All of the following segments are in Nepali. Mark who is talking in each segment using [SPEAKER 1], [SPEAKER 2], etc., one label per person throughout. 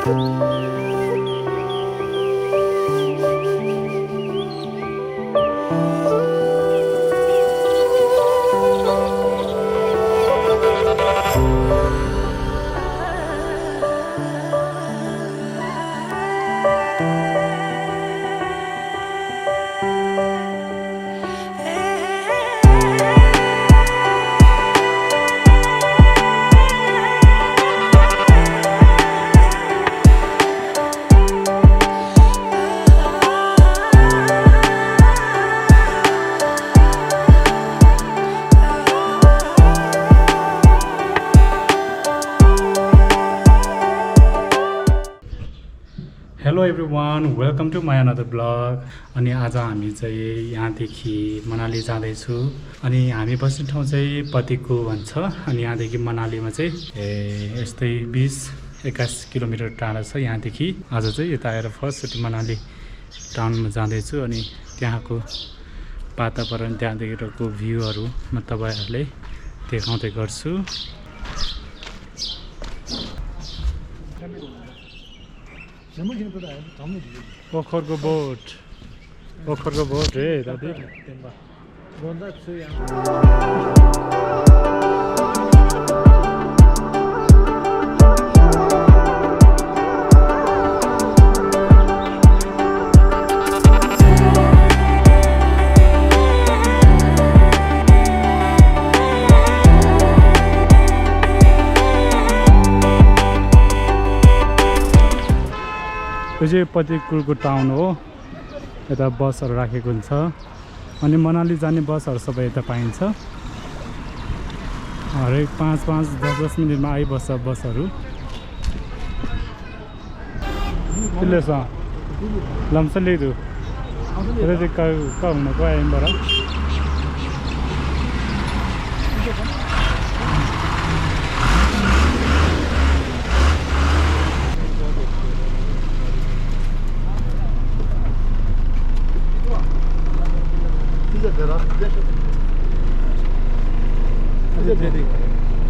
[SPEAKER 1] Hello everyone, welcome to my another blog. अनि आज हामी चाहिँ यहाँदेखि मनाली जाँदैछु। अनि हामी बस्ने ठाउँ चाहिँ पतिकु भन्छ। अनि यहाँदेखि मनालीमा चाहिँ यस्तै 20-21 किलोमिटर टाढा छ यहाँदेखि। आज चाहिँ यता आएर फर्स्टचोटि मनाली टाउनमा जाँदैछु। अनि त्यहाँको वातावरण, त्यहाँदेखिको भ्यूहरू म तपाईँहरूलाई देखाउँदै गर्छु। ओखरको बोट रे दादी। यो चाहिँ पतिकुलको टाउन हो। यता बसहरू राखेको हुन्छ। अनि मनाली जाने बसहरू सबै यता पाइन्छ। हरेक 5-10 मिनटमा आइबस्छ बसहरू। त्यसले लम्सा लिदु त्यो हुनको आइबाट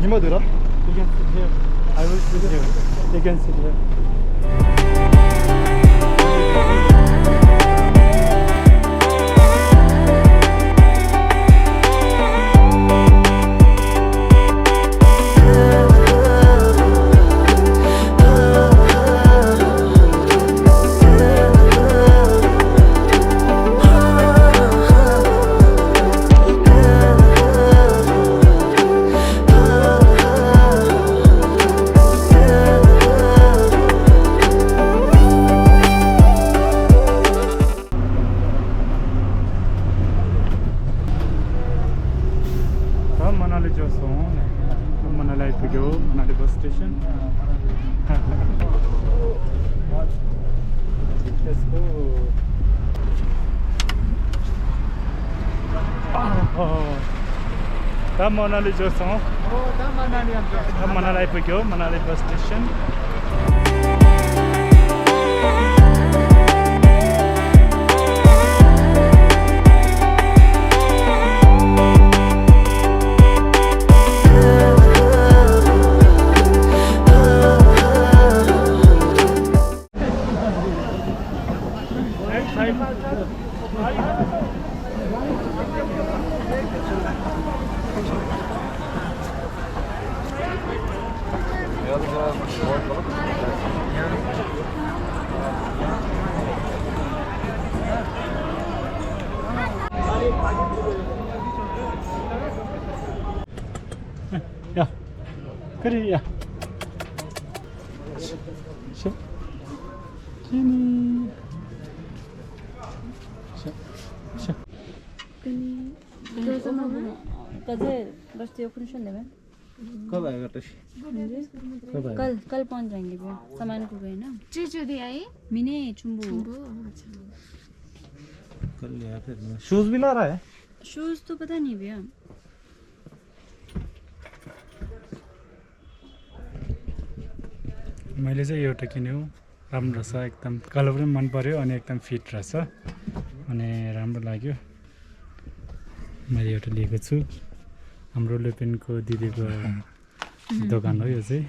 [SPEAKER 2] 니마 들어?
[SPEAKER 1] You can sit here. I will sit here. You can sit here. Manali Joso, Manali to go, Manali bus station. Let's go. Come Manali Joso. Come Manali to go, Manali bus station. Ja, kuri ja. Kini.
[SPEAKER 3] बस यो फंक्शन है
[SPEAKER 2] कब आएगा टश?
[SPEAKER 3] कल पहुंच जाएंगे भैया। सामान को गए ना
[SPEAKER 4] चीज़ दी आई
[SPEAKER 3] मिने चुम्बू
[SPEAKER 2] कल लिया फिर शूज भी ला रहा है।
[SPEAKER 3] शूज तो पता नहीं भैया।
[SPEAKER 1] मैले चाहिँ एउटा किन्यो, राम्रो छ एकदम, कलर पनि मन पर्यो अनि एकदम फिट रहेछ अनि राम्रो लाग्यो। मैले एउटा लिएको छु। हाम्रो लेपेनको दिदीको दोकान हो यो चाहिँ।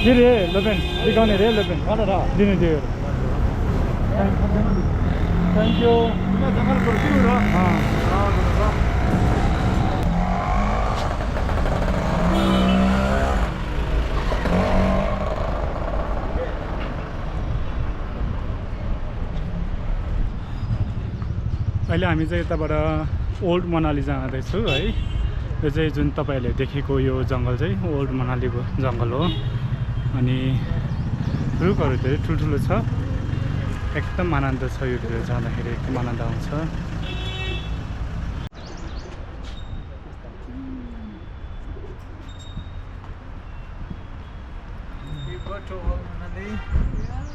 [SPEAKER 1] दिरे लेबेन दिगाउने रे लेबेन दिने दियो थ्याङ्क यू अहिले हामी चाहिँ यताबाट ओल्ड मनाली जाँदैछु है। यो चाहिँ जुन तपाईँहरूले देखेको यो जङ्गल चाहिँ ओल्ड मनालीको जङ्गल हो अनि रुखहरू धेरै ठुल्ठुलो छ। एकदम आनन्द छ यो भित्र जाँदाखेरि एकदम आनन्द आउँछ।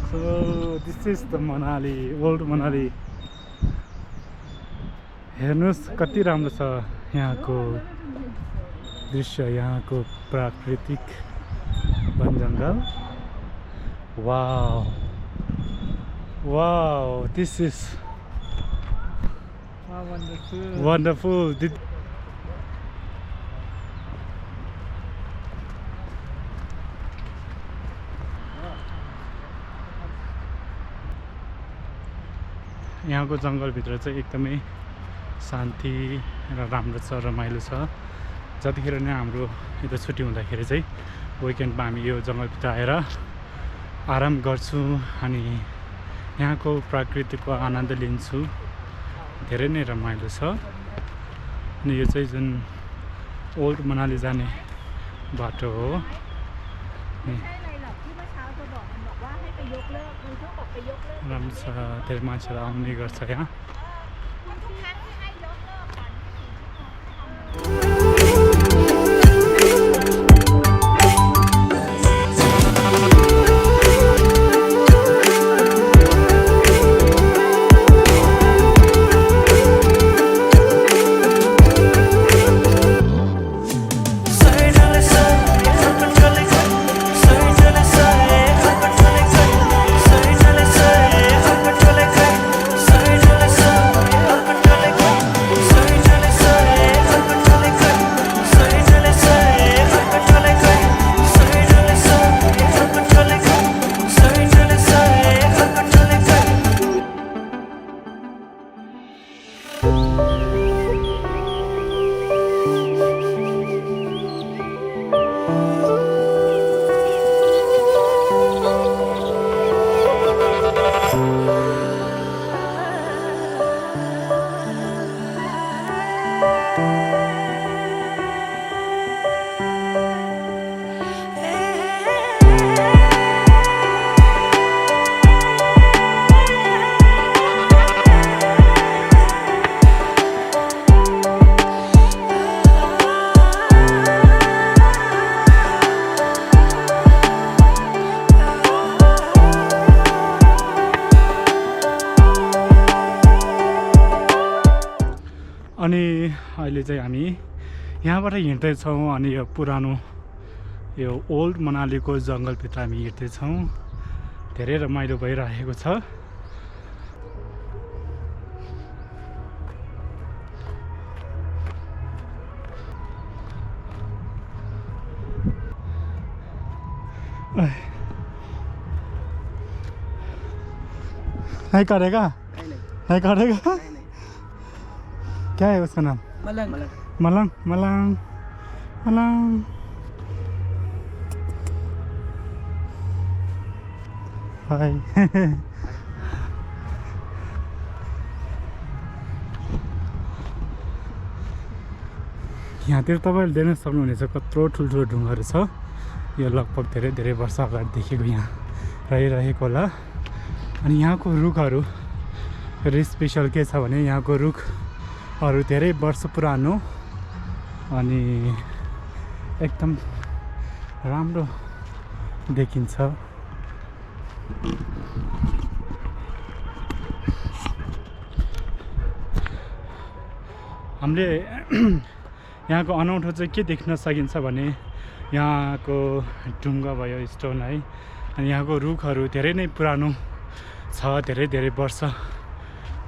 [SPEAKER 1] So this is the Manali, old Manali. हेर्नुस् कति राम्रो छ यहाँको दृश्य, यहाँको प्राकृतिक वन जङ्गल। Wow wow this is wonderful. यहाँको जङ्गलभित्र चाहिँ एकदमै शान्ति र राम्रो छ, रमाइलो छ। जतिखेर नै हाम्रो यता छुट्टी हुँदाखेरि चाहिँ विकेन्डमा हामी यो जङ्गलभित्र आएर आराम गर्छु अनि यहाँको प्रकृतिको आनन्द लिन्छु। धेरै नै रमाइलो छ। अनि यो चाहिँ जुन ओल्ड मनाली जाने बाटो हो। राम्रो छ, धेरै मान्छेहरू आउने गर्छ यहाँ। अनि अहिले चाहिँ हामी यहाँबाट हिँड्दैछौँ अनि यो पुरानो यो ओल्ड मनालीको जङ्गलभित्र हामी हिँड्दैछौँ। धेरै रमाइलो भइरहेको छ। नहीं करेगा, नहीं करेगा। क्या है उसका नाम? मलंग मलंग मलंग मलंग। हाय यहाँतिर तपाईँले देख्न सक्नुहुनेछ कत्रो ठुल्ठुलो ढुङ्गाहरू छ। यो लगभग धेरै धेरै वर्ष अगाडिदेखिको यहाँ रहिरहेको होला। अनि यहाँको रुखहरू स्पेसल के छ भने यहाँको रुखहरू धेरै वर्ष पुरानो अनि एकदम राम्रो देखिन्छ। हामीले यहाँको अनौठो चाहिँ के देख्न सकिन्छ भने यहाँको ढुङ्गा भयो, स्टोन है, अनि यहाँको रुखहरू धेरै नै पुरानो छ, धेरै धेरै वर्ष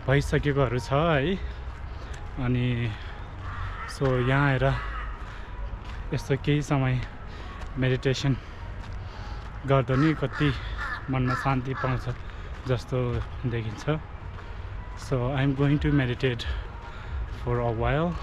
[SPEAKER 1] भइसकेकोहरू छ है। अनि सो यहाँ आएर यस्तो केही समय मेडिटेसन गर्दा नि कति मनमा शान्ति पाउँछ जस्तो देखिन्छ. So I'm going to meditate for a while.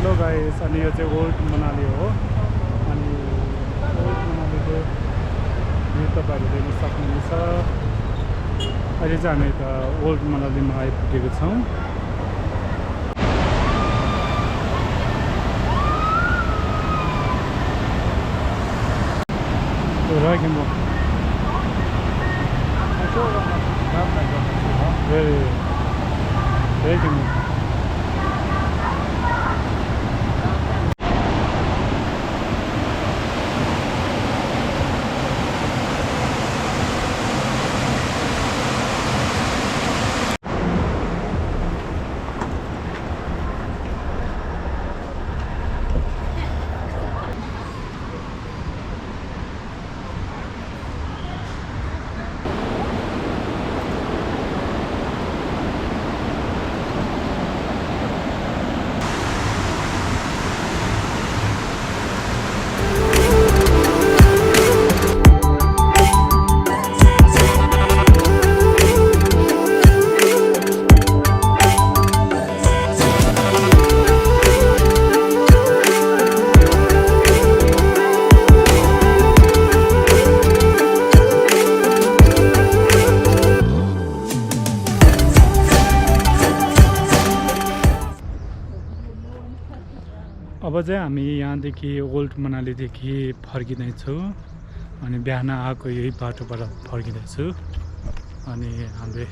[SPEAKER 1] Hello guys, अनि यो चाहिँ ओल्ड मनाली हो. अनि ओल्ड मनालीको भ्यू तपाईँहरूले देख्न सक्नुहुनेछ. अहिले चाहिँ हामी यता ओल्ड मनालीमा आइपुगेको छौँ. राखेँ अब चाहिँ हामी यहाँदेखि ओल्ड मनालीदेखि फर्किँदैछौँ. अनि बिहान आएको यही बाटोबाट फर्किँदैछु. अनि हामीले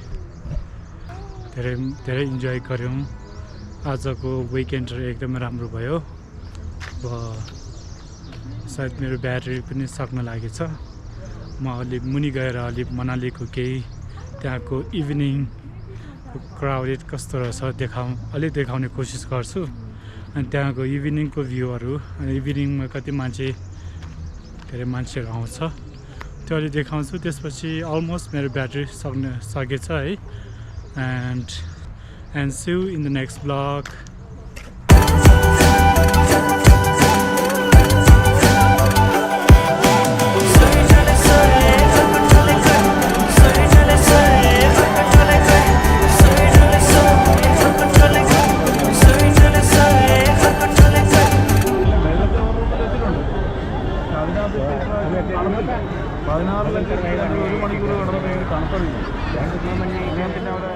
[SPEAKER 1] धेरै इन्जोय गऱ्यौँ. आजको विकेन्ड एकदमै राम्रो भयो. अब सायद मेरो ब्याट्री पनि सक्न लागेछ. म अलि मुनि गएर अलि मनालीको केही त्यहाँको इभिनिङ क्राउडेड कस्तो रहेछ अलि देखाउने कोसिस गर्छु. अनि त्यहाँको इभिनिङको भ्यूहरू, अनि इभिनिङमा कति धेरै मान्छेहरू आउँछ त्यो अलि देखाउँछु. त्यसपछि अलमोस्ट मेरो ब्याट्री सकेछ है. And see you in the next blog.
[SPEAKER 2] $16 1 മണിക്കൂർ കിടന്നിട്ട് തണുപ്പറിയില്ല. ഞാൻ പിന്നെ അവിടെ